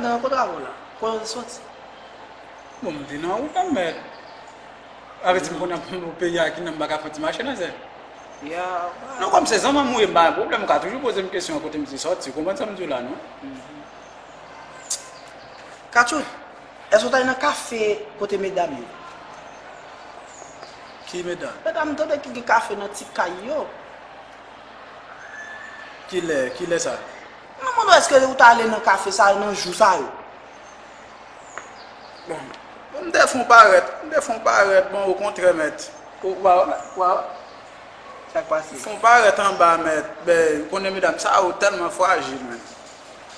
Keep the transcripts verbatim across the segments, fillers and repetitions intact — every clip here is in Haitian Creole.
Nan kote w la? Kote w soti? Bon, m te nan wout la, mèt. Avè di m konn ap nan peyi a ki nan m pa ka fè ti mache nan zè. Ya. Non, kòm se zanmanm ou ye, m pa gen pwoblèm, ou ka toujou poze m kesyon kote m te soti. Ou konprann sa m di w la, non? Katchout, èske w t al nan kafe kote medam yo? Ki medam? Medam, m tande ki gen kafe nan ti kay yo. Kilè, kilè sa? Mwen mande w, èske ou t ale nan kafe sa yo nan jou sa yo? Bon, m te fè yon parèt, m te fè yon parèt, bon, okontrè, mèt. Ou, wa, wa, Sa k pase? Fè yon parèt anba, mèt. Ben, ou konnen medam sa yo tèlman frajil, mèt.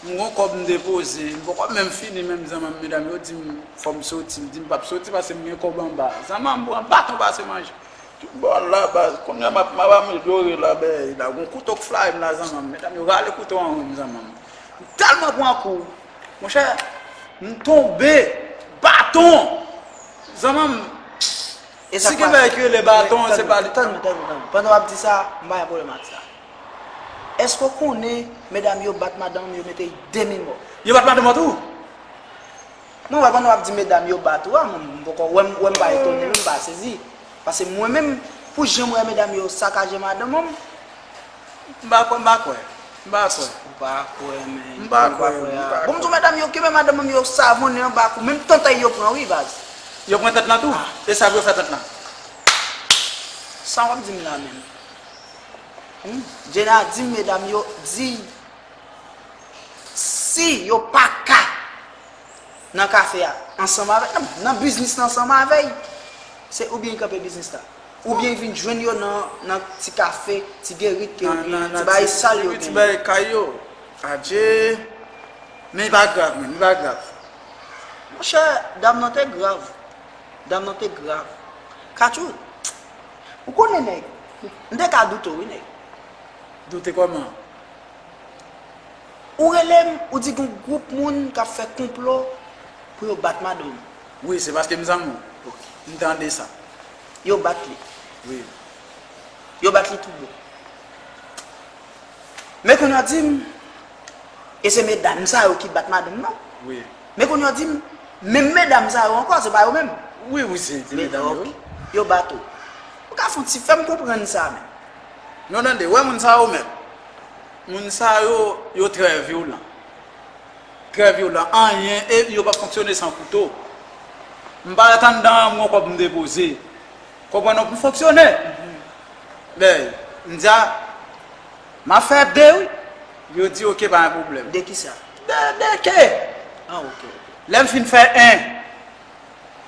M gon kòb m depoze, m poko menm fini, menm zanmanm medam yo di m fò m soti, m di m p ap soti paske m gen kòb anba. Zanmanm pran baton pase manje. Tout bò la, baz, kounye a m ap, m ap amelyore la, ben, la, gon kouto k flaye m la, zanmanm. Medam yo rale kouto an wi m, zanmanm. M tèlman pran kou, monchè, m tonbe, baton, zanmanm. E sa si gen bagay ki rele baton, se pa li. Tann, tann, tann. Pandan w ap di sa, m pa gen pwoblèm ak sa. Èske w konnen medam yo bat madanm yo mete y demi mò? Yo bat madanm ou tou? Mwen wè pandan w ap di medam yo bat ou a, mwen m poko wè m, wè m pa etone, menm m pa sezi. Paske mwen menm, pou jan m wè medam yo sakaje madanm mwen, m pa kwè, m pa kwè. M pa kwè. Ou pa kwè, men. M pa kwè, m pa kwè. Bon, m di w medam yo kenbe madanm mwen yo savonnen anba kou. Menm tantay yo pran wi, baz. Yo pran tant lan tou? E sa pou yo fè tant lan? Sa w ap di m la menm? Hmm? Djena di m medam yo di si yo pa ka nan kafe a ansanm avè, nan, nan biznis lan ansanm avè y, se oubyen y kanpe biznis la, oubyen y vin jwenn yo nan, nan ti kafe, ti gerit ke yo genyen, ti bagay sal yo genyen. Ti bagay kay yo. Adje. Men li pa grav, men li pa grav. Monchè, dam nan te grav. Dam nan te grav. Katchou, ou konnen nèg, m te ka doute w wi nèg. Doute kòman? Ou rele m, ou di gon gwoup moun k ap fè konplo pou yo bat madanm ou. Wi, se paske m zanmi w. Ok. M tande sa. Yo bat li. Wi. Yo bat li tout bon. Men kounye a di m, e se medam sa yo ki bat madanm nan. Wi. Men kounye a di m, menm medam sa yo ankò, se pa yo menm. Wi, wi, se, se medam yo, wi. Yo bat ou. Ou ka fè yon ti fè m konprann sa menm. Non, tande, wè moun sa yo menm. Moun sa yo, yo trè vyolan. Trè vyolan. Anyen, e yo p ap fonksyone san kouto. M parèt anndan an, m gon kòb m depoze. Konprann non, pou m fonksyone. Lè, m di a, m ap fè de wi. Yo di, oke, pa gen pwoblèm. De kisa? De, de ke. Ah, ok, ok. Lè m fin fè en,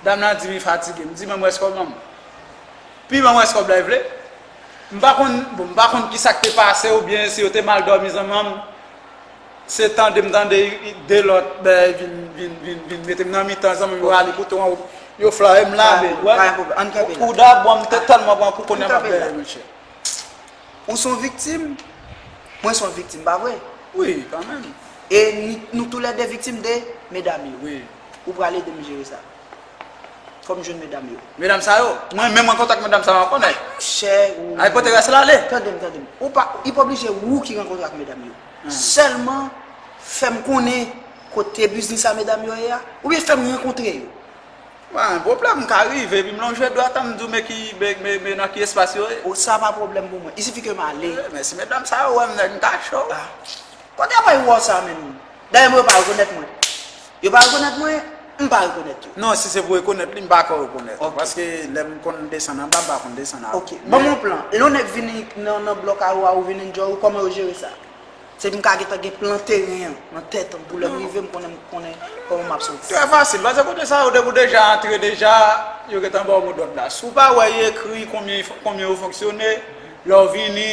dam nan di m li fatige. M di, ban m rès kòb lan. Pi ban m rès kòb la, li vle. M pa konn, bon, m pa konn kisa k te pase oubyen si yo te mal dòmi zanmanm. Se tande m tande de lòt bèy vin, vin, vin, vin mete m nan mitan zanmi m yo rale kouto an, yo flaye m la, men, wè. Pa gen pwoblèm. Ann kanpe la. Ou dabò, m te tèlman pran kou kounye a m ap bèy, monchè. Ou se yon viktim, mwen se yon viktim, pa vre? Wi, kanmenm. E ni, nou toulède viktim de medam yo. Wi. Ou pral ede m jere sa. Fò m jwenn medam yo. Medam sa yo? Mwen menm an kontak medam sa yo ankò nèt. Monchè, ou... Ay, pote rès la ale. Tande m, tande m. Ou pa, li pa oblije ou ki rankontre ak medam yo. Sèlman fè m konnen kote biznis a medam yo ye a, oubyen fè m rankontre yo. Bon, pwoblèm ka rive, epi m lonje dwèt an, m di w men ki, men, men, men nan ki espas yo ye. O, sa pa pwoblèm pou mwen. Il sifi ke m ale. Eh, men si medam sa yo wè m nèg, m ka cho. Ah. Kote apre w wè w sa menm? Dayè mwen, yo pa rekonèt mwen. Yo pa rekonèt mwen, m pa rekonèt yo. Non, si se pou rekonèt li, m pa ka rekonèt ou. Ok. Paske lè m konn desann anba, m pa konn desann anba. Ok. Ban m yon plan. Lè yon nèg vini nan, nan blòk a ou a, ou vin enjoy ou, kòman yo jere sa? Se pou m ka gentan gen plan teren an nan tèt an, pou lè m rive, m konnen, m konnen kòman m ap soti. Trè fasil, paske kote sa yo, depi w deja antre deja, yo gentan ba w modòd la. Si w pa wè, yo ekri konbyen, konbyen yo fonksyone, lè w vini,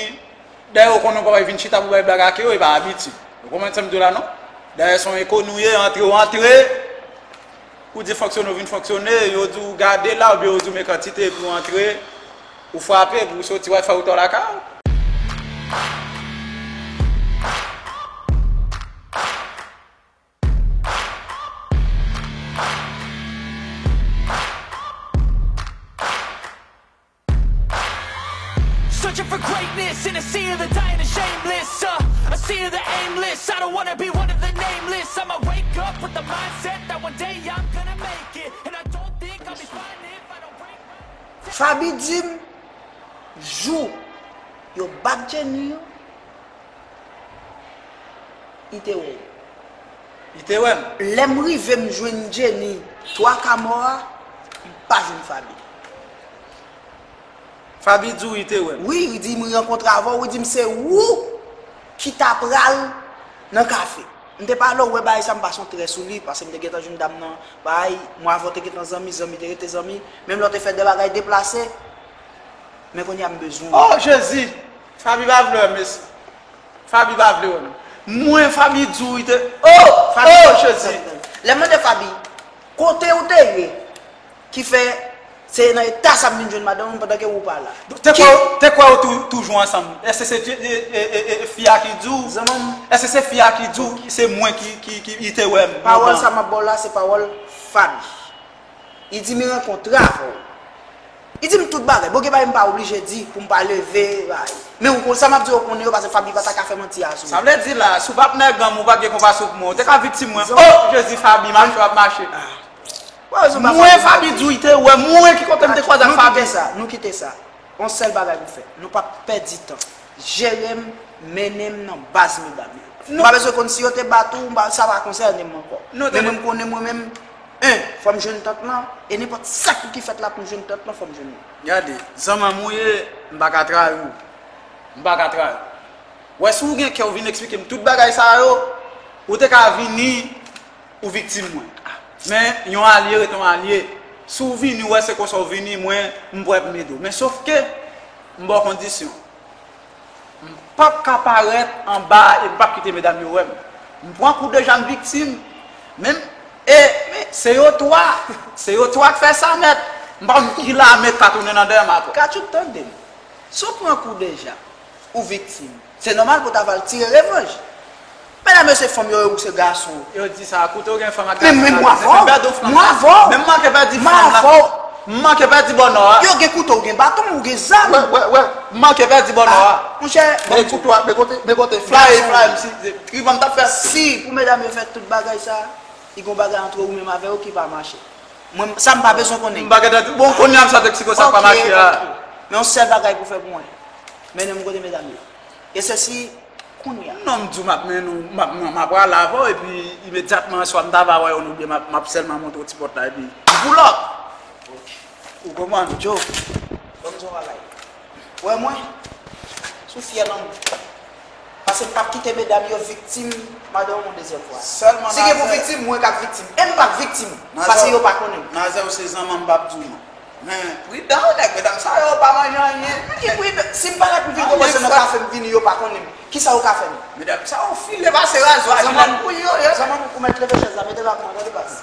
dayè, ou konnen ou pa pral vin chita pou bay blag ak yo, e pa abitid. Ou konprann sa m di w la, non? Dayè, se yon enkonni w ye, antre w antre, ou di fonksyone, ou vin fonksyone, yo di w gade la, oubyen yo di w men kantite, epi w antre, ou frape, epi w soti, w al fè wout ou lakay ou. Searching for greatness in a sea of the dying and shameless. Uh, a sea of the aimless. I don't wanna be one of the nameless. I'ma wake up with the mindset that one day I'm gonna make it. And I don't think I'll be fine if I don't break my Fabi di m, jou yo bat Jenny yo, li te wè w. Li te wè m. Lè m rive m jwenn Jenny twa ka mò a, m pa jwenn Fabi. Fabi di w li te wè m. Wi, li di m li rankontre avè w, li di m se ou ki ta pral nan kafe. M te pale w, wè bagay sa m pa son trè sou li, paske m te gentan jwenn dam nan, bagay, mwen avè w te gentan zanmi, zanmi te rete zanmi, menm lè w te fè de bagay deplase, men kounye a m bezwen w. Oh, Jezi! Fabi pa vle wè m, mesye. Fabi pa vle wè m. Mwen, Fabi di w li te, oh! Fabi, oh, Jezi! Lè m mande Fabi, kote w te ye? Ki fè, se nan eta sa m vin jwenn madanm ou pandan ke ou pa la. Te kwè, te kwè w tou, toujou ansanm. Èske se, e, e, e, e, fi a ki di w? Zanmi m. Èske se fi a ki di w se mwen ki, ki, ki, li te wè m? Pawòl sa m ap ba w la, se pawòl Fabi. Li di m li rankontre avè w. Li di m tout bagay. Bon, gen bagay m pa oblije di pou m pa leve, bay. Men ou konn sa m ap di w, ou konnen yo, paske Fabi pa ta ka fè manti a sou mwen. Sa vle di la, si w p ap nèg an m, ou pa t gen konpasyon pou mwen, ou te ka viktim mwen. Oh, Jezi, Fabi, mache w ap mache. Mwen, Fabi di w li te wè mwen ki kote m te kwaze ak Fabi. Nou kite sa, nou kite sa. Yon sèl bagay pou fè. Nou p ap pèdi tan. Jere m, mennen m nan baz medam yo. M pa bezwen konn si yo te bat ou, m pa, sa pa konsène m ankò. Men mwen, m konnen mwen menm, en, fò m jwenn tant lan, e nenpòt sa ki fèt la pou m jwenn tant lan, fò m jwenn li. Gade, zanmanm ou ye, m pa ka trayi w. M pa ka trayi w. Wè, si w gen kè w vin eksplike m tout bagay sa yo, ou te ka vini, ou viktim mwen. Men, yon alye rete yon alye. Si w vini, w wè se konsa w vini, mwen, m prè pou m ede w. Men sof ke, m ba w kondisyon. M p ap ka parèt anba e m p ap kite medam yo wè m. M pran kou deja, m viktim. Men, e, men, se yo twa. Se yo twa k fè sa nèt. M pa konn ki lame k ka tounen nan dèyè m apre. Katchou, tande m. Si w pran kou deja, ou viktim. Se nòmal pou w ta va al tire revanj. Medam yo se fanm yo ye, ou se gason. Yo di sa, koute w gen fanm ak gason. Men, men mwen avè w. Mwen avè w. Men m manke pèdi fanm la. M manke pèdi bò nò a. Yo gen kouto, ou gen baton, ou gen zam. Wè, wè, wè. M manke pèdi bò nò a. Monchè, men koute w, men kote, men kote. Fly, fly, m si, trivan m t ap fè. Si pou medam yo fè tout bagay sa, li gon bagay antre ou menm avè yo ki pa mache. Mwen, sa m pa bezwen konnen. M pa gentan di, bon, kounye a m santi si konsa pa mache a. Ok, ok. Men yon sèl bagay pou fè pou mwen. Mennen m kote medam yo. E sesi, kounye a. Non, m di w m ap mennen w, m ap, m ap prale avè w, epi imedyatman, swa m ta va wè youn oubyen m ap, m ap sèlman montre w ti pòt la, epi m pull up. Ok. Ou konprann? Joe, ban m di w yon bagay. Wè mwen, sou fyè lanmou. Paske m p ap kite medam yo viktim madanm yon dezyèm fwa. Sèlman si gen pou viktim, mwen k ap viktim. E m p ap viktim. Paske yo pa konnen m. Nazè, ou se zanmanm, m p ap di w non. Men, pridan, nèg, medam sa yo pa manje anyen. Ki pridan? Si m parèt m vin kòmanse nan kafe, m vini, yo pa konnen m. Kisa yo ka fè m? Medam sa yo file pase razwa, zanmanm, zanmanm, ou mèt leve chèz la, mete l ak mwen, gade baz.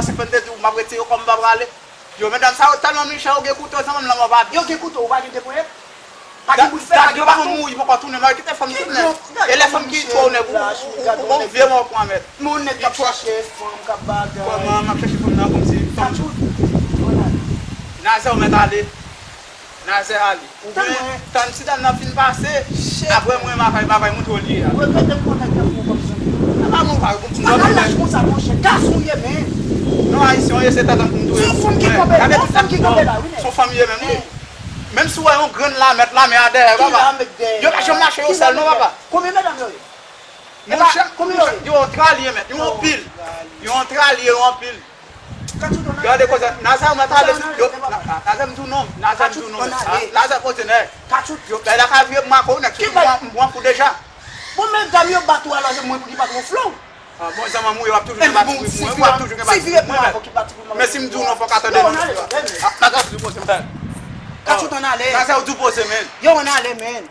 Panse ke m te di w m ap retire kò m, m pa prale. Yo, medam sa yo tèlman mechan, yo gen kouto, zanmi m, lanmò pa vin. Yo gen kouto, ou pa gen de ponyèt? Pa gen bout fè, pa gen baton. Yo pa konn mouri, poko tounen, mwen kite fanm tounen. E lè fanm ki tounen, ou, ou, ou, ou, ou vye mò pran mèt. Men ou nèg k ap chache fanm, k ap bagay. Kòman m ap chache fanm nan, kòmsi fanm. Kachou. Nazè, ou mèt ale. Nazè ale. Oubyen, tann ti dam nan fin pase, apre mwen, m a fè, m a fè montre w li a. Ou repete m kontak nan pou kòmsi. Apa mwen pa reponn pou mwen. Pa ka lach konsa, monchè. Gason w ye, men. Non, ayisyen w ye, se tantan pou m touye. Se yon fanm ki kanpe la, wi, nèg. Se yon fanm ye menm, wi. Menm si w wè yon grenn lamèt, lamè a dèyè, papa. Yo pa janm mache yo sèl, non, papa. Konbyen medam yo ye? Monchè, yo antralye, mèt. Yo anpil. Yo antralye, yo anpil. Gade koze, Nazè, mwen pale, yo, Nazè, m di w non, Nazè, m di w non. Nazè, poze nèg. Yo, la ka vire m a kou, nèg, m pran kou deja. Bon, men dam yo bat ou alò, se mwen pou ki bat ou flow. Ah, bon, zanmi m, w ap toujou gen bat pou mwen, w ap toujou gen bat pou mwen, men si m di w non, fòk atande non. Nazè, w di w poze, men. Kachou, ann ale. Nazè, w di w poze, men. Yo, ann ale, men.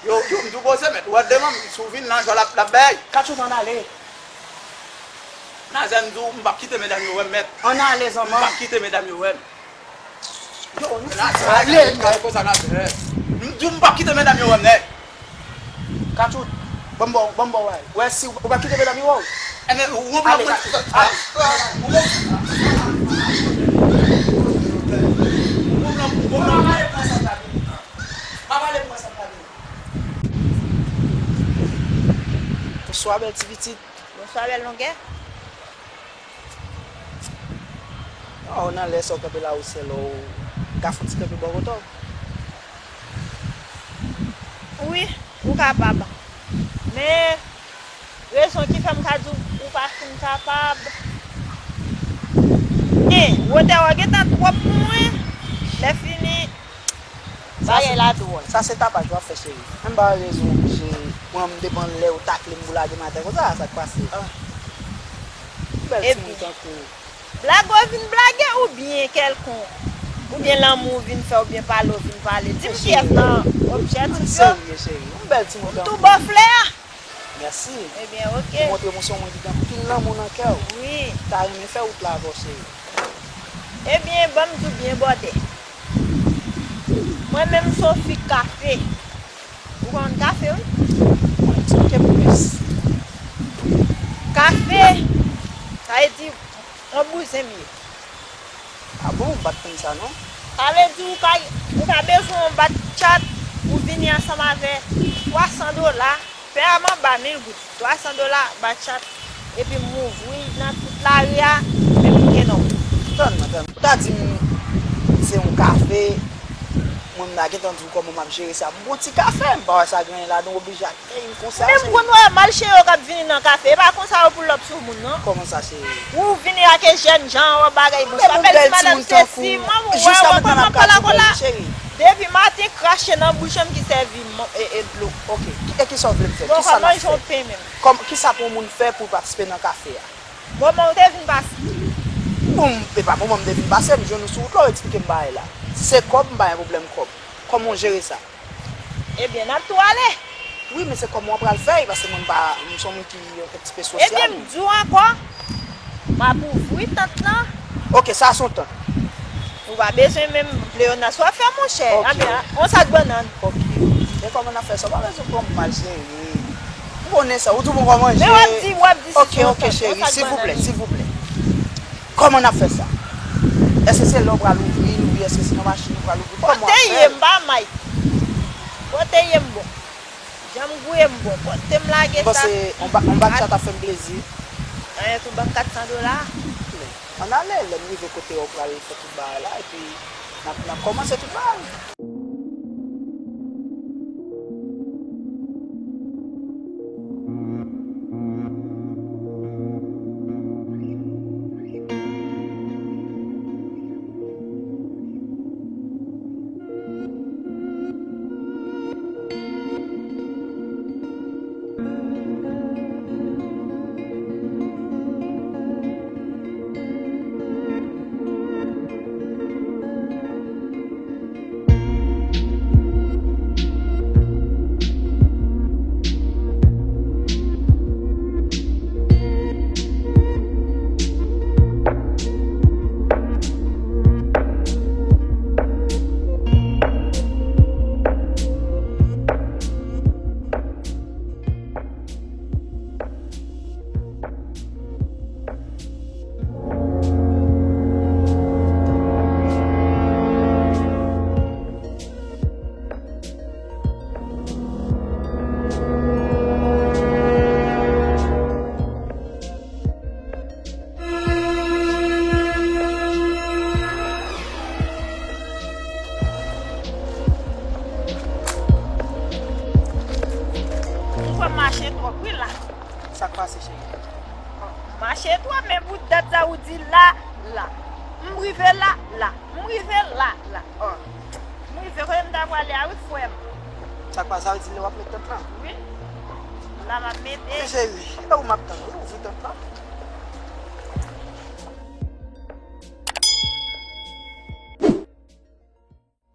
Yo, yo, m di w poze, mèt. Ou wè demen, si w vin nan jò l ap, l ap bay. Kachou, ann ale. Nazè, m di w, m p ap kite medam yo wè m, mèt. Ann ale, zanmi. M p ap kite medam yo wè m. Yo, nou ale, nèg. Kay konsa, Nazè. M di w, m p ap kite medam yo wè m, nèg. Kachou, ban m ba w, ban m ba w, wè. Wè, si ou pa kite medam yo wè w. Enben, ou wè blan pou mwen. Ou wè blan pou mwen. Pa pale pou mwen sa m pa gen. Bonswa, bèl ti pitit. Bonswa, bèl longè. Ò, nan lè sa w kanpe la, ou sèl, ou ka fè yon ti kanpe bò kote w. Wi, ou kapab. Men, rezon ki fè m ka di w ou pa fin kapab, en, wotè w gentan twòp pou mwen. Lè fini, bagay la dwòl. Sa se tapaj w ap fè, cheri. Menm pa rezon oblije, mwen, m depann lè ou takle m pou lage m atè konsa, sa k pase? Bèl timoun tankou w. Blag ou vin blage oubyen kèlkonk, oubyen lanmou ou vin fè, oubyen pale ou vin pale? Di m kiyès nan objektif yo. Serye, cheri. Yon bèl timoun tankou w. M tou ba w flè a. Mèsi. Ebyen, oke. Ou montre m ou se yon moun ki gen anpil lanmou nan kè w. Wi. M ta renmen fè wout la avè w, cheri. Ebyen, ban m di w byen bòdè. Mwen menm, Sophie Café. Ou konn kafe, wi? Mwen, ti ke plis. Kafe, sa vle di, yon bouzen m ye. A bon, m pa t konn sa, non. Sa vle di, ou ka, ou ka bezwen yon batchat, ou vini ansanm avè twa san dola, pè a m anba mil goud, twa san dola batchat, epi m ouvri nan tout lari a, epi m gen non. Tann, tann. Ou ta di m se yon kafe, mwen m ta gentan di w kòman m ap jere sa. M pran ti kafe, m pa wè sa gen anyen ladan, w oblije ak kè yon konsa. Men m konn wè mal cheri yo k ap vini nan kafe, e pa konsa yo pou lòp sou moun, non. Kòman sa, cheri? Ou vini ak jèn jan, w ap bagay, bonswa, bèl ti madanm, sesi, mwen, ou wè, ou wè kòman m pale ak ou la. Depi maten, krache nan bouch mwen ki sèvi m, e, e dlo. Ok. E kisa w vle m fè? Kisa n ap fè? Kòm, kisa pou yon moun fè pou patisipe nan kafe a? Moman ou te vin pase? Bon, e pa moman m te vin pase, m jwenn ou sou wout la, ou eksplike m bagay la. Si se kòb, m pa gen pwoblèm kòb. Kòman w jere sa? Ebyen, n ap tou ale. Wi, men se kòman w pral fè, paske mwen m pa, m se yon moun ki yon ti pe sosyal. Ebyen, m di w ankò, m ap ouvri tant lan. Ok, sa se yon tant. Ou pa bezwen menm Leonas w ap fè, monchè. Ok. Anben, yon sak bannann. Ok. E kòman n ap fè sa? W pa bezwen pran m mal, cheri. Ou konnen sa, ou di w poko manje. Men w ap di, w ap di si se yon tant, yon sak bannann. Ok, ok, cheri, silvouplè, silvouplè. Kòman n ap fè sa? Èske se la w pral ouvri l, oubyen èske se nan machin ou pral ouvri? Kòman w ap fè l? Kote ye m pa may. Kote ye m bon. Jan m gouye m bon. Kote m lage sa? M panse yon ba-, yon batchat ap fè m plezi. Anyen tou bank kat san dola. Men, ann ale, lè m rive kote w pral fè tout bagay la, epi n ap, n ap kòmanse tout bagay. Mache twòp wi la. Sa k pase, cheri? Mache twòp, men bout dat sa ou di la, la. M rive la, la. M rive la, la. M rive kote m ta prale a wi, frè m. Sa k pase, sa vle di lè w ap met tant lan? Wi. La m ap mete. Men cheri, e ou m ap tann wi, ouvri tant lan.